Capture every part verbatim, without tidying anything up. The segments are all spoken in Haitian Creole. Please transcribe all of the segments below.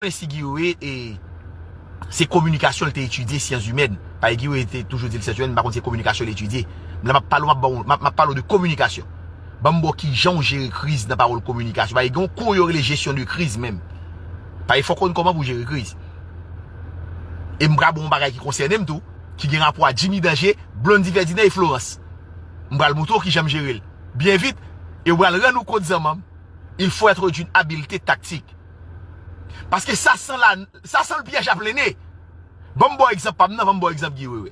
konnen si Guy Wewe e, se kominikasyon l te etidye, syans imèn. Paske Guy Wewe te toujou di l syans imèn, m pa konn si se kominikasyon l etidye. Men la m ap pale w, m ap ba w, m ap, m ap pale w de kominikasyon. Ban m ba w kijan w jere kriz nan pawòl kominikasyon. Paske gen yon kou yo rele jesyon de kriz menm. Paske fòk w konn kòman pou w jere kriz. E m pral ba w yon bagay ki konsène m tou, ki gen rapò a Jimmy Danger, Blondy Ferdinand e Florence. M pral montre w kijan m jere l. Byen vit, e w pral rann ou kont zanmanm, il faut être d'une habileté tactique. Paske sa san la, sa san l pyèj ap lene. Ban m ba w egzanp pa m nan, ban m ba w egzanp Guy Wewe.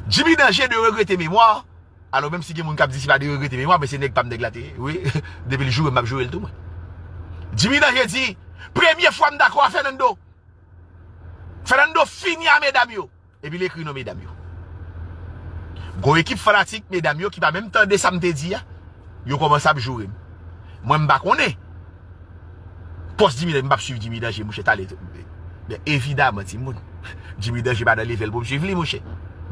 Jimmy Danger de regrete memwa. Alò, menm si gen moun k ap di se pa de regrete memwa, men se nèg pa m nèg la te ye. Wi, depi l joure m, m ap joure l tou, mwen. Jimmy Danger di, premye fwa m dakò a Fernando. Fernando fini a medam yo. Epi l ekri non medam yo. Gon ekip fanatik medam yo ki pa menm tande sa m te di a, yo kòmanse ap joure m. Mwen, m pa konnen. Pòs Jimmy Danger, m p ap swiv Jimmy Danger, monchè, tale. Byen evidaman, timoun. Jimmy Danger pa nan level pou m swiv li, monchè.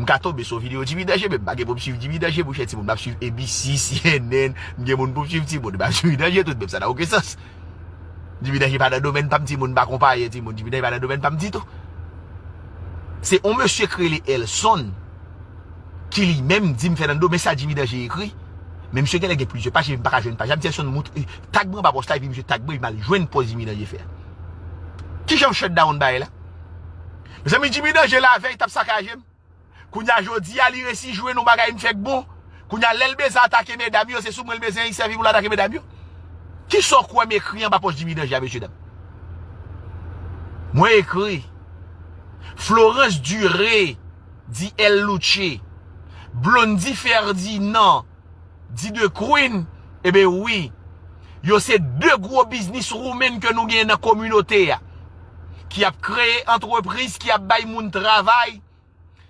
M ka tonbe sou yon videyo Jimmy Danger, men m pa gen pou m swiv Jimmy Danger, monchè, timoun. M ap swiv A B C, C N N, m gen moun pou m swiv, timoun. M ap swiv Jimmy Danger tout, menm sa nan okenn sans. Jimmy Danger pa nan domèn pa m, timoun, m pa konpaye, timoun. Jimmy Danger pa nan domèn pa m ditou. Se yon mesye k rele Elson ki li menm di m, Fernando, men sa Jimmy Danger ekri. Men misye genlè gen plizyè paj, epi m pa ka jwenn paj la. M di Elson, moutre, tag mwen anba pòs la, epi misye tag mwen, epi m al jwenn pòs Jimmy Danger fè a. Kijan w shut down bagay la? Mezanmi, Jimmy Danger lavèy t ap sakaje m. Kounye a jodi a, li resi jwenn yon bagay m fè k bon. Kounye a, lè l bezwen atake medam yo, se sou mwen l bezwen sèvi pou l atake medam yo. Kisa w kwè m ekri anba pòs Jimmy Danger a, mesye dam? Mwen ekri, Florence Duré, di El Luche, Blondy Ferdinand, di The Queen, ebe wi. Yo se de gwo biznis women ke nou genyen nan kominote a, ki ap kreye antrepriz, ki ap bay moun travay.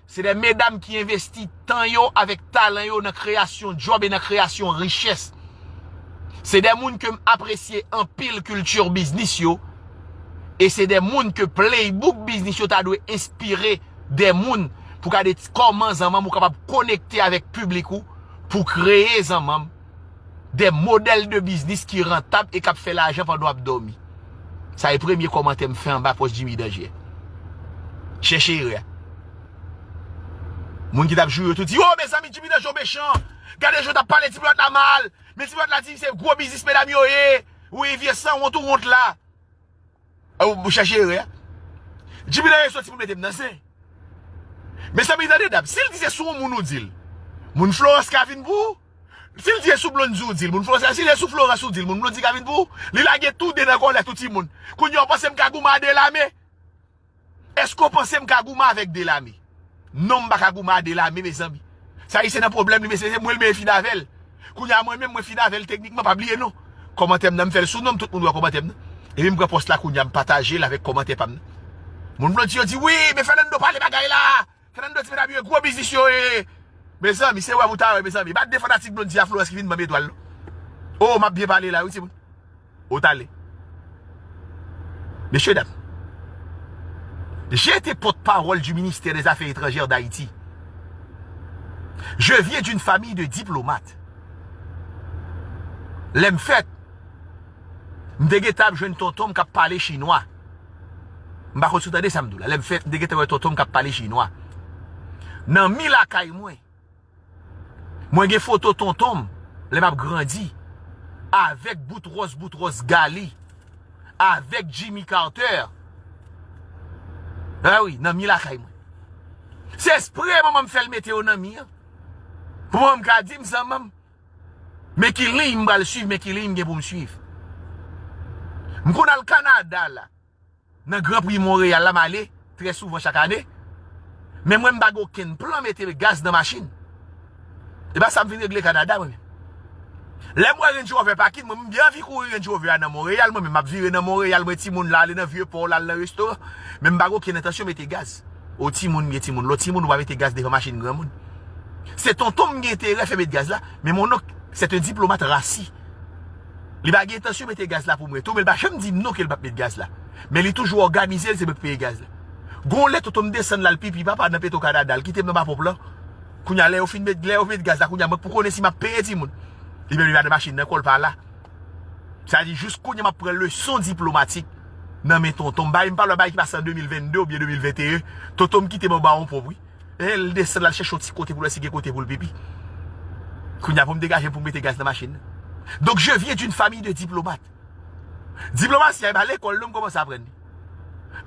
Se de medam ki envesti tan yo avèk talan yo nan kreyasyon djòb e nan kreyasyon richès. Se de moun ke m apresye anpil kilti biznis yo. E se de moun ke playbook biznis yo ta dwe enspire de moun pou gade kòman zanmanm ou kapab konekte avèk piblik ou pou kreye zanmanm de modèl de biznis ki rantab e k ap fè lajan pandan w ap dòmi. Sa e premye kòmantè m fè anba pòs Jimmy Danger. Chèche erè a. Moun ki t ap joure yo tou di, "Oh, mezanmi, Jimmy Danger mechan. Gade jan w t ap pale Diplomate la mal. Men Diplomate la di se gwo biznis medam yo ye. Wi, vye sanwont ou wont la." Ou chèche erè a. Jimmy Danger soti pou mete m nan zen. Mezanmi, tande dam, si l di se sou yon moun ou di l, moun Florence ka vin pou ou. Si l di se sou Blondy ou di l, moun Florence, si l se sou Florence ou di l, moun Blondy ka vin pou ou. Li lage tou de nan kòlèt ou timoun. Kounye a, w panse m ka goumen a de lame? Èske w panse m ka goumen avèk de lame? Non, m pa ka goumen a de lame, mezanmi. Sa Ayisyen nan pwoblèm li, mesye, se mwen l menm fin avè l. Kounye a, mwen menm, mwen fin avè l teknikman, pa bliye non. Kòmantè m nan, m fè l sou non m, tout moun wè kòmantè m nan. Epi m pran pòs la kounye a, m pataje l avèk kòmantè pa m nan. Moun Blondy yo di, "Wi, men Fernando pale bagay la. Fernando di medam yo gwo biznis yo ye." Mezanmi, se wè pou ta wè, mezanmi. Pa de fanatik Blondy a Florence ki vin ban m etwal non. Oh, m ap byen pale la, wi, timoun. Ou t ale. Messieurs, dames, j'ai été porte-parole du ministère des Affaires étrangères d'Haïti. Je viens d'une famille de diplomates. Lè m fèt, m te gentan ap jwenn tonton m k ap pale chinwa. M pa konn si w tande sa m di w la. Lè m fèt, m te gentan wè tonton m k ap pale chinwa. Nan mi lakay mwen, mwen gen foto tonton m, lè m ap grandi, avèk Boutros Boutros Ghali, avèk Jimmy Carter. A wi, nan mi lakay mwen. Se espre manman m fè l mete yo nan mi an. Pou manman m ka di m zanmanm, men ki liy m pral swiv, men ki liy m gen pou m swiv. M konn al Kanada la. Nan Gran Pri Monreyal la, m ale trè souvan chak ane. Men mwen, m pa gen okenn plan mete gaz nan machin. E pa sa m vin regle Kanada, mwen menm. Lè m wè Range Rover pakin, mwen, m byen anvi kouri Range Rover a nan Monreyal, mwen menm, m ap vire nan Monreyal, mwen, timoun la, ale nan Vye Pò, l al nan restoran. Men m pa gen okenn entansyon mete gaz. O timoun, m gen timoun. Lè w timoun, ou pa mete gaz devan machin granmoun. Se tonton m gen enterè fè met gaz la, men mon oncle, c'est un diplomate rassis. Li pa gen entansyon mete gaz la pou mwen tou, men li pa janm di m non ke li p ap met gaz la. Men li toujou òganize l, se mwen k peye gaz la. Gon lè tonton m desann l al pipi papa nan Petro Kanada, l kite m nan ba ponp lan. Kounye a, lè yo fin met, lè yo met gaz la, kounye a, mwen k pou konnen si m ap peye timoun. Li menm, li pa nan machin nan, kò l pa la. Sa di, jis kounye a, m ap pran leson diplomatik. nan men tonton m. Bay m pa lwa bay ki pase an de mil vennde oubyen de mil venteyen. Tonton m kite m anba yon ponp, wi. E l desann l al chèche yon ti kote pou l wè si gen kote pou l pipi. Kounye a pou m degaje m pou m mete gaz nan machin nan. Donk, je viens d'une famille de diplomates. Diplomasi a, e pa lekòl non m kòmanse aprann li.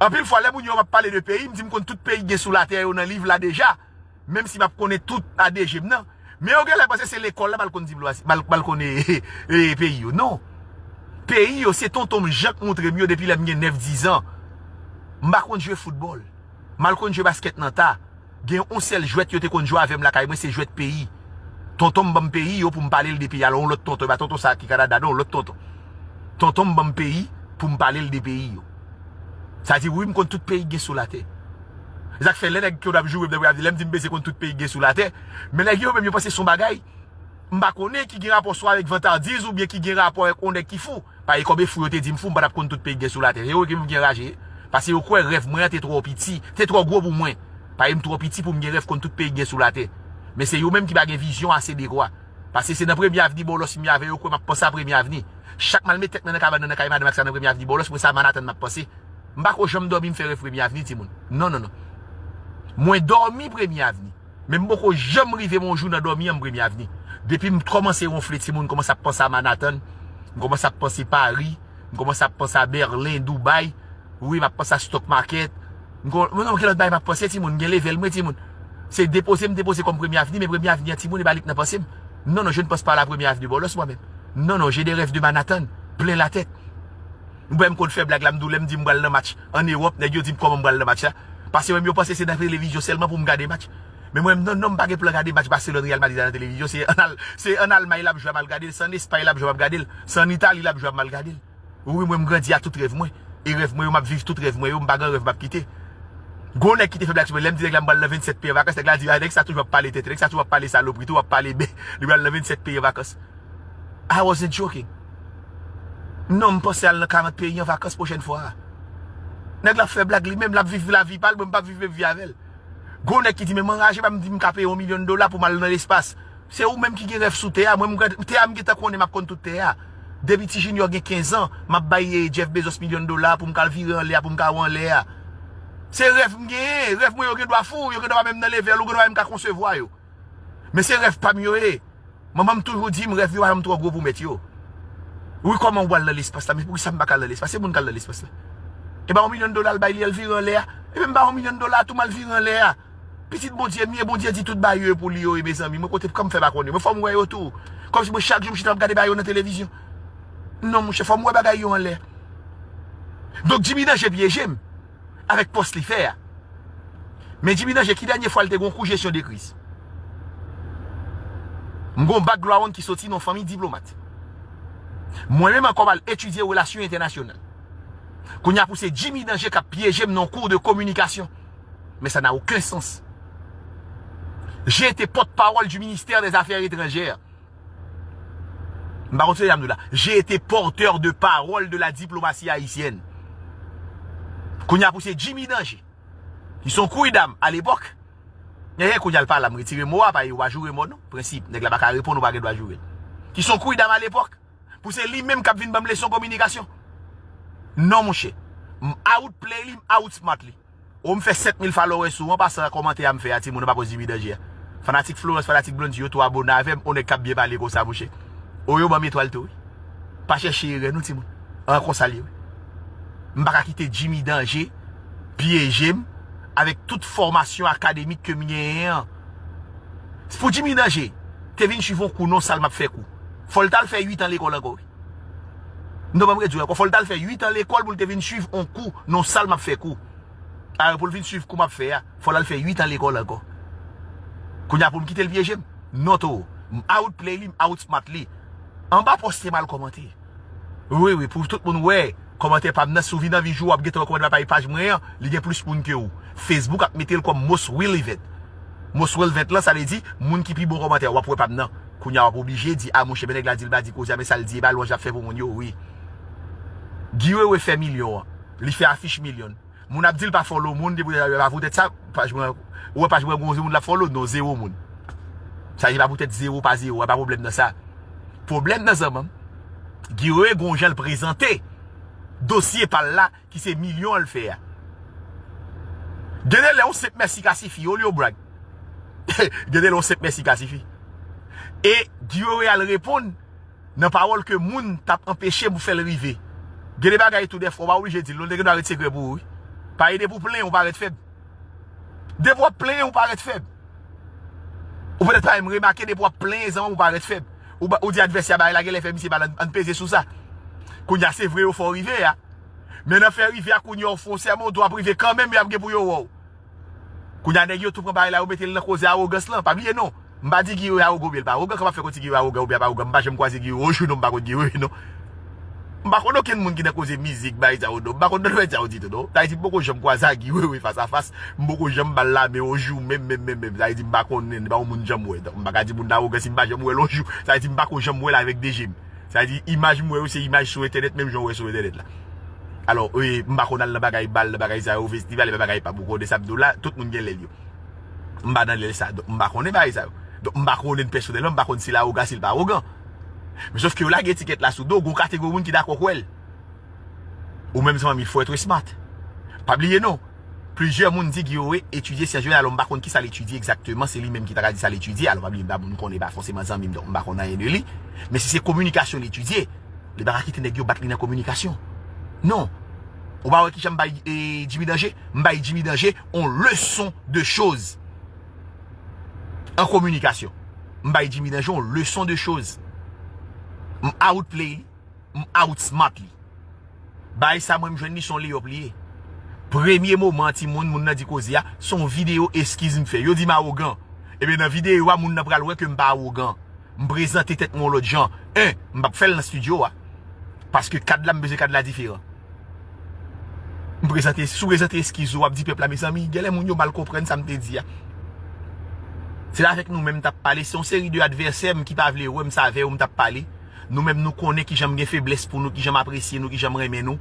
Anpil fwa, lè moun yo ap pale de peyi, m di m konn tout peyi gen sou latè yo nan liv la deja. Menm si m ap konnen tout a de je m nan. Men yo genlè panse se lekòl la m al konn diplomasi, m al, m al konnen e, peyi yo. Non. Peyi yo, se tonton m Jan k montre m yo depi lè m gen nèf, diz an. M pa konn jwe foutbòl. M al konn jwe baskèt nan ta. Gen yon sèl jwèt yo te konn jwe avè m lakay mwen, se jwèt peyi. Tonton m ban m peyi yo pou m pale l de peyi a. Alò, yon lòt tonton, e pa tonton sa ki Kanada, non, yon lòt tonton. Tonton m ban m peyi pou m pale l de peyi yo. Sa di, wi, m konn tout peyi ki gen sou latè. Se sa k fè lè nèg yo t ap joure m nan premye avni, lè m di m bezwen konn tout peyi ki gen sou latè, men nèg yo menm yo panse se yon bagay, m pa konnen, ki gen rapò swa avèk vantadiz oubyen ki gen rapò avèk yon nèg ki fou. Paske kòm e fou yo te di m fou, m pa t ap konn tout peyi ki gen sou latè. Se yo ki m gen raje. Paske yo kwè rèv mwen an te twò piti, te twò gwo pou mwen. Paske m twò piti pou m gen rèv konn tout peyi ki gen sou latè. Men se yo menm ki pa gen vizyon ase dekwa. Paske se nan Premye Avni Bòlòs m ye avè yo, kwè m ap panse a Premye Avni. Chak m al met tèt mwen nan kabann nan, nan kay madanm ak sa nan Premye Avni Bòlòs, mwen sa Manhattan m ap panse. M pa ko janm dòmi m fè rèv Premye Avni, timoun. Non, non, non. Mwen dòmi Premye Avni. Men m poko janm rive m yon jou nan dòmi an m Premye Avni. Depi m kòmanse wonfle, timoun, m kòmanse ap panse a Manhattan, m kòmanse ap panse Paris, m kòmanse ap panse a Berlin, Dubai. Wi, m ap panse a stock market. M kon, mwen, non, gen lòt bagay m ap panse, timoun, m gen level mwen, timoun. Se depoze m depoze kòm Premye Avni, men Premye Avni an, timoun, e pa li k nan panse m. Non, non, je ne pense pas à la Première Avenue Bòlòs, moi-même. Non, non, j'ai des rêves de Manhattan, plein la tête. Ou wè m konn fè blag la, m di w, lè m di m pral nan match ann Ewòp, nèg yo di m kòman m pral nan match la. Paske menm yo panse se nan televizyon sèlman pou m gade match. Men mwen, non, non, m pa gen plan gade match Barcelone, Real Madrid la nan televizyon. Se ann Al-, se ann Almay l ap jwe, m al gade l. Se ann Espay l ap jwe, m ap gade l. Se ann Itali l ap jwe, m al gade l. Wi, mwen, m grandi a tout rèv mwen. E rèv mwen yo, m ap viv tout rèv mwen yo, m pa gen rèv m ap kite. Gon nèg ki te fè blag sou mwen, lè m di nèg la m pral nan vennsèt peyi an vakans, nèg la di, "Ah, nèg sa toujou ap pale tenten, nèg sa toujou ap pale salopri, toujou ap pale bè, li pral nan vennsèt peyi an vakans." I wasn't joking. Non, m panse al nan karant peyi an vakans pwochèn fwa a. Nèg la ap fè blag li menm, l ap viv lavi pa l, mwen m p ap viv menm vi avè l. Gon nèg ki di, "Men m anraje, pa m di m ka peye yon milyon dola pou m al nan lespas." Se ou menm ki gen rèv sou tè a. Mwen, m, tè a, m gentan konnen m ap konn tout tè a. Depi Ti Junior gen kenz an, m ap bay, eh, Jeff Bezos milyon dola pou m ka al vire anlè a, pou m ka wè anlè a. Se rèv m genyen. Rèv mwen yo gen dwa fou, yo gen dwa pa menm nan level ou, gen dwa pa menm ka konsevwa yo. Men se rèv pa m yo ye. Manman m toujou di m, rèv yo pa janm twò gwo pou mèt yo. Wi, kòman ou pral nan lespas la? Men poukisa m pa ka al nan lespas? Se moun k al nan lespas la. E pa yon milyon dola l bay li, al vire anlè a? E menm pa yon milyon dola tou, m al vire anlè a. Pitit Bondye m ye, Bondye di tout bagay yo pou li yo ye, mezanmi. Mwen kote kòm fè pa konnen. Mwen fò m wè yo tou. Kòmsi mwen chak jou m chita m ap gade bagay yo nan televizyon. Non, monchè, fò m wè bagay yo anlè. Donk, Jimmy Danger pyeje m avèk pòs li fè a. Men Jimmy Danger, ki dènye fwa l te gon kou jesyon de kriz? M gon background ki soti nan fanmi diplomat. Mwen menm ankò m al etidye relasyon entènasyonal. Kounye a pou se Jimmy Danger k ap pyeje m nan kou de kominikasyon. Mais ça n'a aucun sens. J'ai été porte-parole du ministère des Affaires étrangères. M pa konn si se sa m di la. J'ai été porteur de parole de la diplomatie haïtienne. Kounye a pou se Jimmy Danger, ki se yon kwidam alepòk. Ehe, kounye a l pa la, m retire mo a, pa yo pa joure mò non. Prensip, nèg la pa ka reponn, ou pa gen dwa joure l. Ki se yon kwidam alepòk. Pou se li menm k ap vin ban m leson kominikasyon. Non, monchè. M outplay li, m outsmart li. Ou m fè senk mil followers sou an, pasan kòmantè a m fè a, timoun, ou pa poze Jimmy Danger a. Fanatik Florence, fanatik Blondy, yo tou abone avè m, on nèg k ap byen pale konsa, monchè. O yo ban m etwal tou, wi. Pa chèche erè non, timoun. An konsa l ye, wi. M pa ka kite Jimmy Danger pyeje m avèk tout fòmasyon akademik ke m genyen an. Pou Jimmy Danger te vin swiv yon kou nan yon sal m ap fè kou, fò l t al fè uit an lekòl ankò, wi. Non, ban m redi w ankò, fò l t al fè uit an lekòl pou l te vin swiv yon kou nan yon sal m ap fè kou. Alò, pou l vin swiv kou m ap fè a, fò l al fè uit an lekòl ankò. Kounye a pou m kite l pyeje m? Non, toro. M outplay li, m outsmart li. Anba pòs se m al kòmante. Wi, wi, pou tout moun wè kòmantè pa m nan, si w vin anvi jou w ap gentan wè kòmantè pa paj mwen an, li gen plis moun ke ou. Facebook ap mete l kòm most relevant. Most relevant lan, sa vle di, moun ki pi bon kòmantè, w ap wè pa m nan. Kounye a w ap oblije di, a monchè, men nèg la di l pa di koze a, men sa l di, e pa lwanj l ap fè pou moun yo, wi. Guy Wewe fè milyon an, li fè afich milyon. Moun ap di l pa follow moun, depi w pa poutèt sa, paj mwen, ou wè paj mwen gon moun l ap follow, non, zewo moun. Sa se pa poutèt zewo pa zewo, pa pwoblèm nan sa. Pwoblèm nan zanmanm, Guy Wewe gon jan l prezante. dosye pa l la ki se milyon an l fè a. Gen de lè yon senp mèsi ka sifi, olye w brag. Gen de lè yon senp mèsi ka sifi. E Guy Wewe al reponn nan pawòl ke moun t ap anpeche m pou fè l rive. Gen de bagay tou dèfwa ou pa oblije di l non, li te gen dwa ret sekrè pou ou wi. Parèy depi w plenyen ou parèt fèb. Depi w ap plenyen ou parèt fèb. Ou petèt pa menm remake depi w ap plenyen zanmi w ou parèt fèb. Ou, ba- ou di advèsè a bagay la genlè fè misye mal, ann, ann peze sou sa. Kounye a se vre yo fè w rive a. Men nan fè rive a kounye a ou fè yon sèmon, w ap rive kanmenm, y ap gen pou yo wè w. Kounye a nèg yo tou pran bagay la, yo mete l nan koze awogans lan. Pa bliye non. M pa di Guy Wewe awogan oubyen l pa awogan, kòman ap fè konn si Guy Wewe awogan oubyen l pa awogan. M pa janm kwaze Guy Wewe yon jou non, m pa konn Guy Wewe non. M pa konn okenn moun ki nan koze mizik, bagay sa yo non. M pa konn nan bagay sa yo ditou non. Sa vle di m poko janm kwaze ak Guy Wewe fas a fas. M poko janm ba l lamen yon jou menm, menm, menm, menm. Sa vle di m pa konnen, m pa yon moun janm wè. Donk, m pa ka di moun nan awogan si m pa janm wè l yon jou. Sa vle di m pako janm wè l avèk de je m. Sa vle di imaj m wè yo se imaj sou entènèt menm jan w wè sou entènèt la. Alò, e, m pa konn al nan bagay bal, nan bagay sa yo, festival, e pa bagay pa m konnen sa m di w la, tout moun gen lè l yo. M pa nan lè l sa, donk m pa konnen bagay sa yo. Donk m pa konnen l pèsonèlman, m pa konn si l awogan, si l pa awogan. Men sòf ke yo lage etikèt la sou do, gon kategori moun ki dakò kwè l. Ou menm zanmi, fò w ret smart. Pa bliye non, plizyè moun di Guy Wewe etidye syans jwenal, alò m pa konn kisa l etidye egzakteman, se li menm ki ta ka di sa l etidye, alò pa bliye m pa moun konnen, pa fòseman zanmi m, donk m pa konn anyen de li. Men si se kominikasyon l etidye, li pa ka kite nèg yo bat li nan kominikasyon. Non. Ou pa wè kijan m bay e, Jimmy Danger? M bay Jimmy Danger on leson de choz an kominikasyon. M bay Jimmy Danger on leson de choz. M outplay li, m outsmart li. Bagay sa mwen m jwenn li se yon layup li ye. Premye moman an timoun, moun nan di koze a, se yon videyo eskiz m fè. Yo di m awogan. Ebyen nan videyo a, moun nan pral wè ke m pa awogan. M prezante tèt mwen yon lòt jan. En, m p ap fè l nan estidyo a. Paske kad la, m bezwen kad la diferan. M prezante, si w prezante eskiz ou, w ap di pèp la, mezanmi, genlè moun yo mal konprann sa m te di a. Se avèk nou menm m t ap pale, se yon seri de advèsè m ki pa vle wè m, se avè yo m t ap pale. Nou menm nou konnen kijan m gen feblès pou nou, kijan m apresye nou, kijan m renmen nou.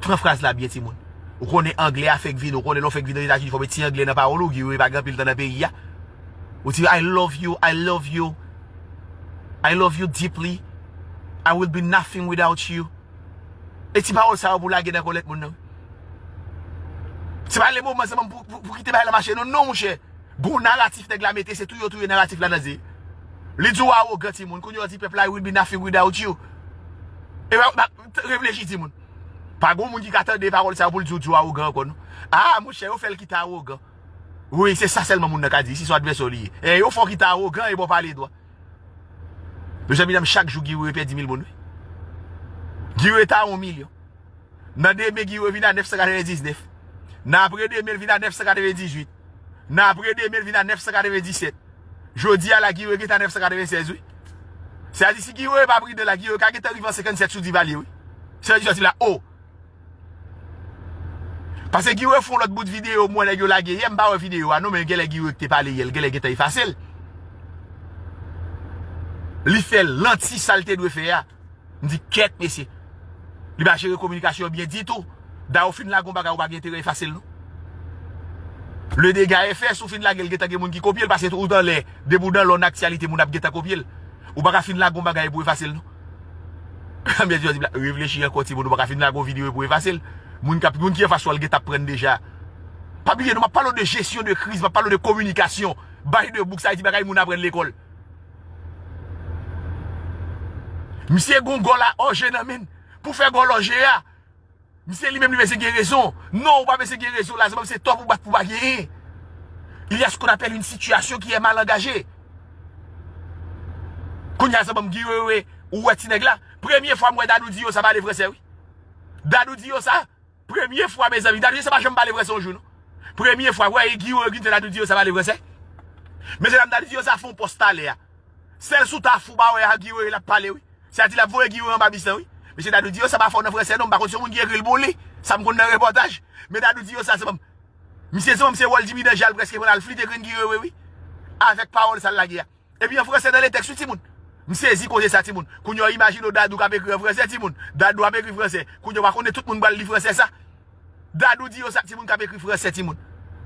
Pran fraz la byen, timoun. Ou konnen anglè a fèk vini, ou konnen lè w fèk vin Ozetazini, fò w met ti anglè nan pawòl ou, Guy Wewe pa gen anpil tan nan peyi a. Ou di, I love you, I love you, I love you deeply, I will be nothing without you. E ti pawòl sa yo pou lage nan kò lèt moun nan. Se pa le moman zanmi m pou, pou, pou kite bagay la mache non, non monchè. Gon naratif nèg la mete, se touye w touye naratif la nan zye. Li di w awogan timoun, kounye a w di pèp la, I will be nothing without you. E pa, pa, reflechi timoun. Pa gon moun ki ka tande pawòl sa yo pou l di w di w awogan ankò non. Ah monchè, yo fè l kite awogan. Wi, se sa sèlman moun nan ka di, si se yon advèsè w li ye. E yo fè w kite awogan e ba w pale dwa. Mezanmi, nan chak jou Guy Wewe pèdi mil moun wi. Guy Wewe ta yon milyon. Nan demen Guy Wewe vin a nèf san katrevendiznèf. Nan apre demen l vin a nèf san katrevendizuit. Nan apre demen l vin a nèf san katrevendiset. Jodi a la Guy Wewe gentan nèf san katrevensèz wi. Sa di si Guy Wewe pa pridan la Guy Wewe ka gentan rive an senkannsèt sou Divalye wi. Sa di sòti la o. Paske Guy Wewe fè yon lòt bout videyo m wè nèg yo lage yè, m pa wè videyo a non, men genlè Guy Wewe ki te pale yè, l genlè gentan efase l. Li fè lanti sa l te dwe fè a. M di kèt mesye. Li pa jere kominikasyon byen ditou. Dayè w fin lage yon bagay ou pa gen enterè efase l non. Le dega est fait, si w fin lage l gentan gen moun ki kopye l, paske tout anlè, depi w nan lòn aktyalite moun ap gentan kopye l. Ou pa ka fin lage yon bagay pou efase l non. Byen di yo di reflechi ankò timoun, ou pa ka fin lage yon videyo pou efase l. Moun k ap, moun ki anfas ou a l gentan ap prann deja. Pa bliye non, m ap pale w de jesyon de kriz, m ap pale w de kominikasyon. By the book, sa vle di bagay moun aprann lekòl. Misye gon gòl a òje nan men l. Pou fè gòl òje a, misye li menm li bezwen gen rezon. Non, ou pa bezwen gen rezon la, zanmi m, se tò pou bat pou pa genyen. Il y a ce qu'on appelle une situation qui est mal engagée. Kounye a zanmi m Guy Wewe, ou wè ti nèg la. Premye fwa m wè Dadou Diyosa pale fransè wi. Dadou Diyosa, premye fwa mezanmi, Dadou Diyosa pa janm pale fransè yon jou non. Premye fwa, wè e Guy Wewe ki te Dadou Diyosa pale fransè. Mesye dam, Dadou Diyosa fè yon pòs talè a. Sèl sou ta fou pa wè a Guy Wewe l ap pale wi. Sa di l ap voye Guy Wewe anba bis lan wi. Mesye Dadou Diyosa pa fò nan fransè non, m pa konn si yon moun ki ekri l pou li. Sa m konn nan repòtaj. Men Dadou Diyosa se banm. Misye se banm se wòl Jimmy Danje al prèske pran al flite grenn Guy Wewe wi. Avèk pawòl sa l lage a. Epi an fransè nan le tèks wi timoun. M sezi koze sa timoun. Kounye a imajine w Dadou k ap ekri an fransè timoun. Dadou ap ekri fransè. Kounye a w pa konnen tout moun pral li fransè sa. Dadou Diyosa timoun k ap ekri fransè timoun.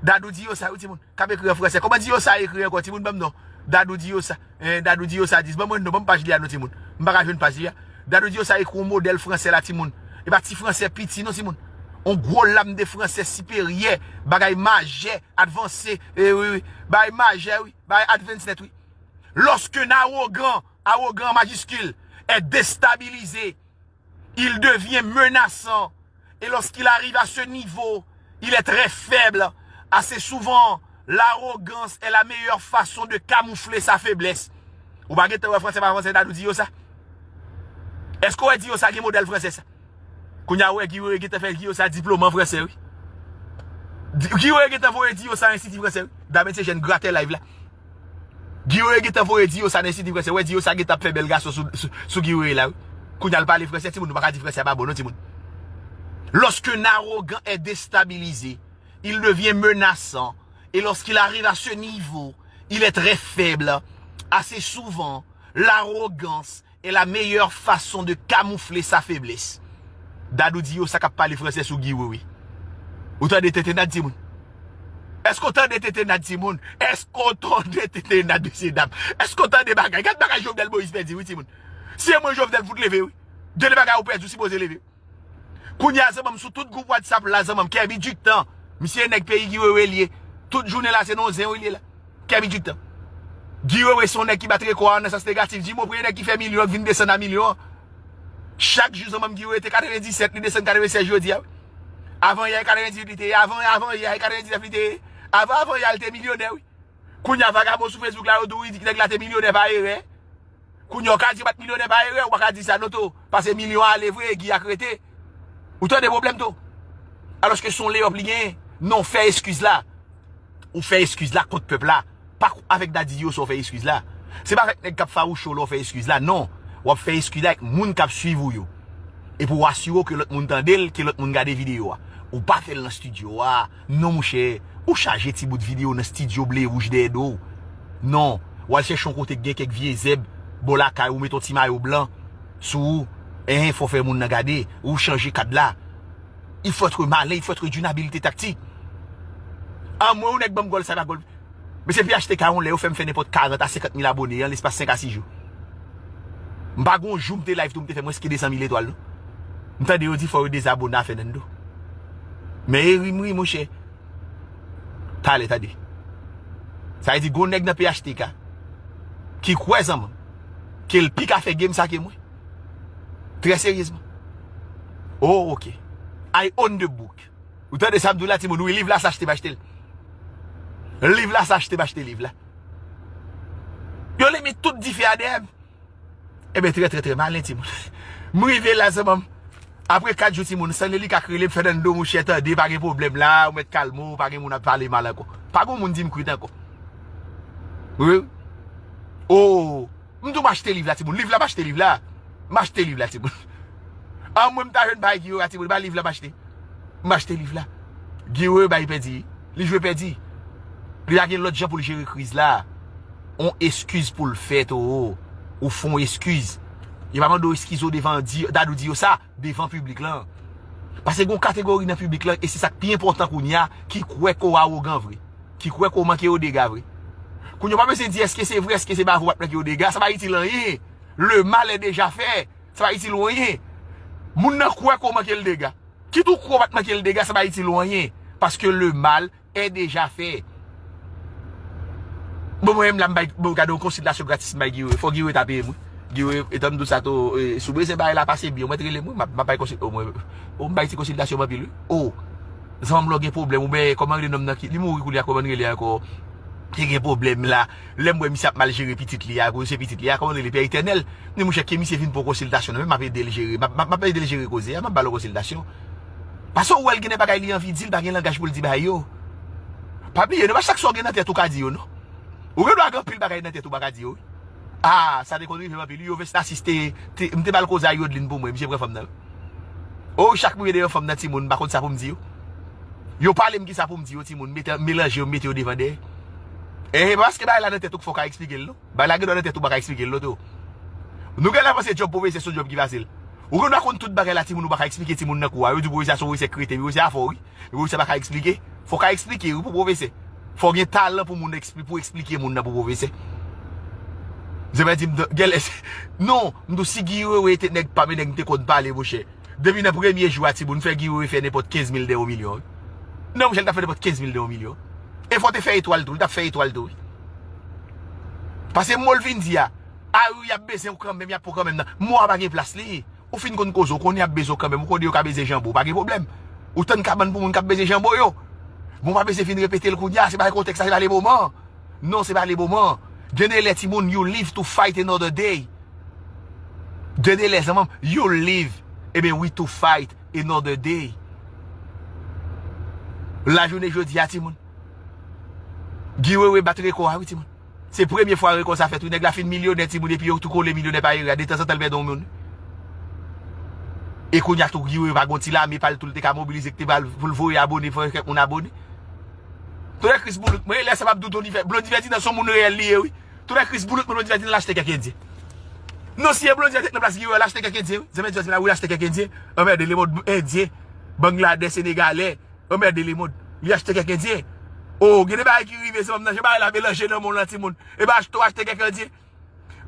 Dadou Diyosa wi timoun k ap ekri an fransè. Kòman Diyosa ekri ankò timoun, ban m non. Dadou Diyosa. En, Dadou Diyosa dis. Ban mwen non, ban m paj li a non timoun. M pa ka jwenn paj li a. Dadou Diyosa ekri yon modèl fransè la timoun. E pa ti fransè piti non, timoun. On gwo lam de fransè siperyè, bagay majè, advanse, e wi, wi. Bagay majè, wi. Bagay advance nèt, wi. Lorsqu'un arrogant, arrogant en majuscule, est déstabilisé, il devient menaçant. Et lorsqu'il arrive à ce niveau, il est très faible. Assez souvent, l'arrogance est la meilleure façon de camoufler sa faiblesse. Ou pa gentan wè fransè pa fransè Dadou di yo sa? Èske w wè di yo sa gen modèl fransè sa? Kounye a ou wè Guy Wewe gentan fè di yo sa diplome an fransè wi. Di- Guy Wewe gentan voye di yo sa enstiti fransè wi. Dam etye jèn gratè live la. Guy Wewe gentan voye di yo sa nan enstiti fransè. Wè di yo sa gentan ap fè bèl gason sou, sou, sou Guy Wewe la wi. Kounye a l pale fransè timoun, nou pa ka di fransè a pa bon non timoun. Lorsqu'un arrogant est déstabilisé, il devient menaçant. Et lorsqu'il arrive à ce niveau, il est très faible. Assez souvent, l'arrogance est la meilleure façon de camoufler sa faiblesse. Dadou di yo sa k ap pale fransè sou Guy Wewe. Ou tande tenten nan timoun? Èske w tande tenten nan timoun? Èske w tande tenten nan mesye dam? Èske w tande bagay? Gad bagay Jovenel Moïse pèdi wi timoun. Si e mwen Jovenel fout leve wi. Gen de bagay ou pèdi ou sipoze leve. Kounye a zanmanm sou tout gwoup WhatsApp la zanmanm Kerby Diktan. Misye e nèg peyi Guy Wewe li ye. Tout jounen la se nan zen wi li ye la. Kerby Diktan. Guy Wewe se yon nèg ki bat rekò a nan sans negatif. Jimo premye nèg ki fè milyon k vin desann a milyon an. Chak jou zanmanm Guy Wewe te katrevendisèt li desann katrevensèz jodi a wi. Avan yè katrevendizwit li te ye. Avan avan yè katrevendinèf li te ye. Avan avan yè a li te milyonè wi. Kounye a vagabon sou Facebook la yo di w wi nèg la te milyonè pa erè. Kounye a w ka di bat milyonè pa erè, ou pa ka di sa non to. Pase milyon ale vre, Guy a k rete. Ou tande pwoblèm to. Alòske se yon lay up li genyen. Non, fè eskiz la. Ou fè eskiz la kont pèp la. Pa k- avèk Daddy Diosa w fè eskiz la. Se pa avèk nèg k ap fawouche w la w fè eskiz la. Non. W ap fè eskiz la avèk moun k ap swiv ou yo. Epi w asire w ke lòt moun tande l, ke lòt moun gade videyo a. Ou pa fè l nan estidyo a. Non monchè, ou chaje ti bout videyo nan estidyo ble wouj dèyè do w. Non, w al chèche yon kote k gen kèk vye zèb bò lakay ou, mete yon ti mayo blan sou ou. Enhen, fò w fè moun nan gade, ou chanje kad la. Il faut être malin, il faut être d'une habileté tactique. Anmwe yon nèg ban m gòl sa pa gòl. Mesye P H T K yon lè yo fè m fè nenpòt karant a senkant mil abone an lespas senk a sis jou. M pa gon jou m te live tou m te fè mwens ke de san mil etwal non. M tande yo di fò yo dezabone a Fernando. Men e ri m ri monchè. Talè tande. Sa vle di gon nèg nan P H T K ki kwè zanmanm ke l pi ka fè game sa ke mwen. Trè seryezman. Oh, ok. I own the book. Ou tande sa m di w la timoun? Wi, liv la se achte m achte l. Liv la se achte m achte liv la. Yo li met tout dife a dèyè m. Ebyen trè trè trè malen timoun. M rive la zanmanm. Apre kat jou timoun, Stanley li ka k rele m Fernando monchè tande pa gen pwoblèm la, ou mèt kalme w, pa gen moun ap pale mal ankò. Pa gen moun di m kwit ankò. Wi. Oh. M di w m achte liv la timoun. Liv la m achte liv la. M achte liv la timoun. An mwen m ta jwenn bay Guy Wewe a timoun, ba liv la m achte. M achte liv la. Guy Wewe bay pèdi. Li jwe pèdi. Li pa gen lòt jan pou l jere kriz la. On eskiz pou l fè to. Ou fè on eskiz. Yo pa mande w eskize w devan Dadou Diosa, devan piblik lan. Paske gen yon kategori nan piblik lan, e se sa k pi enpòtan kounye a, ki kwè ke w awogan vre. Ki kwè ke w manke yo dega vre. Kounye a w pa bezwen di èske se vre, èske se pa vre w pa t manke yo dega, sa pa itil anyen. Le mal est déjà fait. Sa pa itil ou anyen. Moun nan kwè ke w manke l dega. Kit ou kwè w pa t manke l dega, sa pa itil ou anyen. Paske le mal est déjà fait. Bon, mwen menm la, m bay, bon, gade yon konsiltasyon gratis m bay Guy Wewe. Fò Guy Wewe ta peye m, wi. Guy Wewe, etan m di w sa tou, e, si w bezwen bagay la pase byen, ou mèt rele m, wi. M ap, m ap bay konsil-, o, mwen, o, m bay ti konsiltasyon m anpil, wi. O, zanmi m lè w gen pwoblèm, oubyen, kòman rele nonm nan ki, li mouri kounye a, kòman rele ankò? Te gen pwoblèm la. Lè m wè misye ap mal jere pitit li a, koz se pitit li a, kòman rele Pè Etènèl. M di, monchè, ke misye vin pou konsiltasyon nan, men m ap ede l jere, m ap, m ap, m ap ede l jere koze a, m ap ba l yon konsiltasyon. Paske ou wè l gen de bagay li anvi di, l pa gen langaj pou l di bagay yo. Pa bliye, non, pa chak sa w gen nan tèt ou ka di yo, non. Ou gen dwa gen anpil bagay nan tèt ou pa ka di yo, wi. Ah, sa te konn rive m anpil, wi. Yo Vestasis te, te, m te ba l koze a Yodeline pou mwen, misye pran fanm nan, wi. O, chak mwen gen de yon fanm nan timoun, m pa konn sa pou m di yo. Yo pale m ki sa pou m di yo, timoun, mete, melanje yo, mete yo devan dèyè. E, e, paske bagay la nan tèt ou k fè w ka eksplike l, non. Bagay la gen dwa nan tèt ou pa ka eksplike l, non, tou. Nou genlè panse djòb pwofesè se yon djòb ki fasil. Ou gen dwa konn tout bagay la, timoun, ou pa ka eksplike timoun nan kou a. Yo di pwofesè a se yon pwofesè kreten, pwofesè a fò, wi. Epi sa pa ka eksplike. Fò w ka eksplike, wi, pou pwofesè. Fò w gen talan pou moun ekspli-, pou eksplike moun nan pou pwofesè. Se pa di m t-, gèlè, non, m di w si Guy Wewe te nèg pa m e nèg m te konn pale, monchè. Depi nan premye jou a, timoun, fè Guy Wewe fè nenpòt kenz mil dèyè yon milyon, wi. Non, monchè, li t ap fè nenpòt kenz mil dèyè yon milyon. E fò te fè etwal tou, li t ap fè etwal tou, wi. Pase mo l vin di a, a wi, y ap beze w kanmenm, y ap pran kanmenm nan. Mo a pa gen plas li. Ou fin konn koze, ou konnen y ap beze w kanmenm, ou konnen yo ka beze janbo, pa gen pwoblèm. Ou tann kabann pou moun k ap beze janbo yo. Bon, pa beze fin repete l kounye a, se pa kontèks la, se pa le moman. Non, se pa le moman. Gen de lè, timoun, you live to fight another day. Gen de lè, zanmi m, you live, ebyen, we to fight another day. Lajounen jodi a, timoun. Guy Wewe bat rekò a, wi, timoun. Se premye fwa rekò sa fèt, wi. Nèg la fin milyonè, timoun, epi yo tou kole milyonè pa ere a. Detanzantan, l pèdi yon moun. E kounye a tou, Guy Wewe pa gon ti lame pa l tou, l te ka mobilize, ki te ba l pou l voye abone, fè kèk moun abone. Tonè Kris Boulout, mwen, lè sa m ap di w, Blondy Fè-, Blondy Fèdinan se yon moun reyèl li ye, wi. Tonè Kris Boulout, mwen, Blondy Fèdinan, l achte kèk endyen. Non, si e Blondy Fèdinan nan plas Guy Wewe, l achte kèk endyen, wi. Zanmi Djòz la, wi, l achte kèk endyen. Anmède lemonn, endyen, Bangladè, Senegalè. Anmède lemonn. Li achte kèk endyen. O, gen de bagay ki rive, zanmi m nan, jan bagay la melanje nan mond lan, timoun. E pa achte, w achte kèk endyen.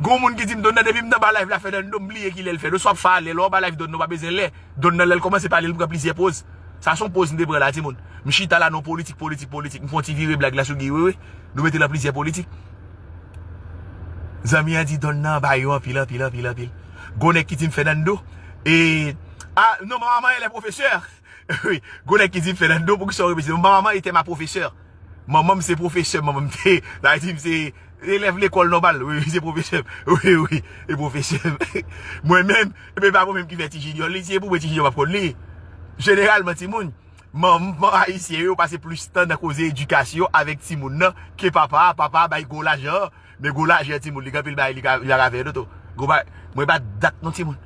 Gon moun ki di m, Don nan, depi m nan ba live la fè nan do, m bliye ki lè l fè. Oswa ap fè a lè, lè w ba live Don nan, w pa bezwen lè. Don nan, lè l kòmanse pale, l pran plizyè poz. Sa se yon poz m te pran la, timoun. M chita la, non, politik, politik, politik. M fè yon ti vire blag la sou Guy Wewe. Nou mete l an plizyè politik. Zanmi an di Don nan ba yo anpil, anpil, anpil, anpil. Gon nèg ki di m Fernando. E, a, non, manman, elle est professeur. Wi, gon nèg ki di m Fernando, poukisa w repete? Manman était ma professeur. Manman m se pwofesè, manman m te, sa vle di m se elèv lekòl nòmal, wi, wi, se pwofesè m. Wi, wi, e pwofesè m. Mwen menm, e pa mwen menm ki fè Ti Jinyò li, si e pou mwen Ti Jinyò p ap konn li. Jeneralman, timoun, manman ayisyen yo pase plis tan nan koze edikasyon avèk timoun nan ke papa a, papa a bay gwo lajan an, men gwo lajan timoun, li gen anpil bagay li ka, li pa ka fè yo tou. Gwo bagay, mwen pa dat non timoun.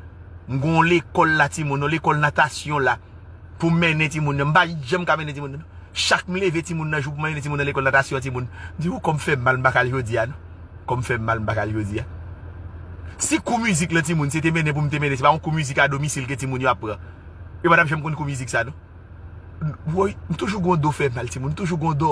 M gon lekòl la timoun, yon lekòl natasyon la. Pou m mennen timoun nan, m pa janm ka mennen timoun nan. Chak m leve timoun nan, jou pou m mennen timoun nan lekòl natasyon timoun. M di, ou kò m fè m mal, m pa ka al jodi a non. Kò m fè m mal, m pa ka al jodi a. Si kou mizik lan timoun, se te mennen pou m te mennen, se pa yon kou mizik a domisil ke timoun yo ap pran. Yo pa t ap janm konn kou mizik sa non. Woy, m toujou gon do fè mal timoun, m toujou gon do.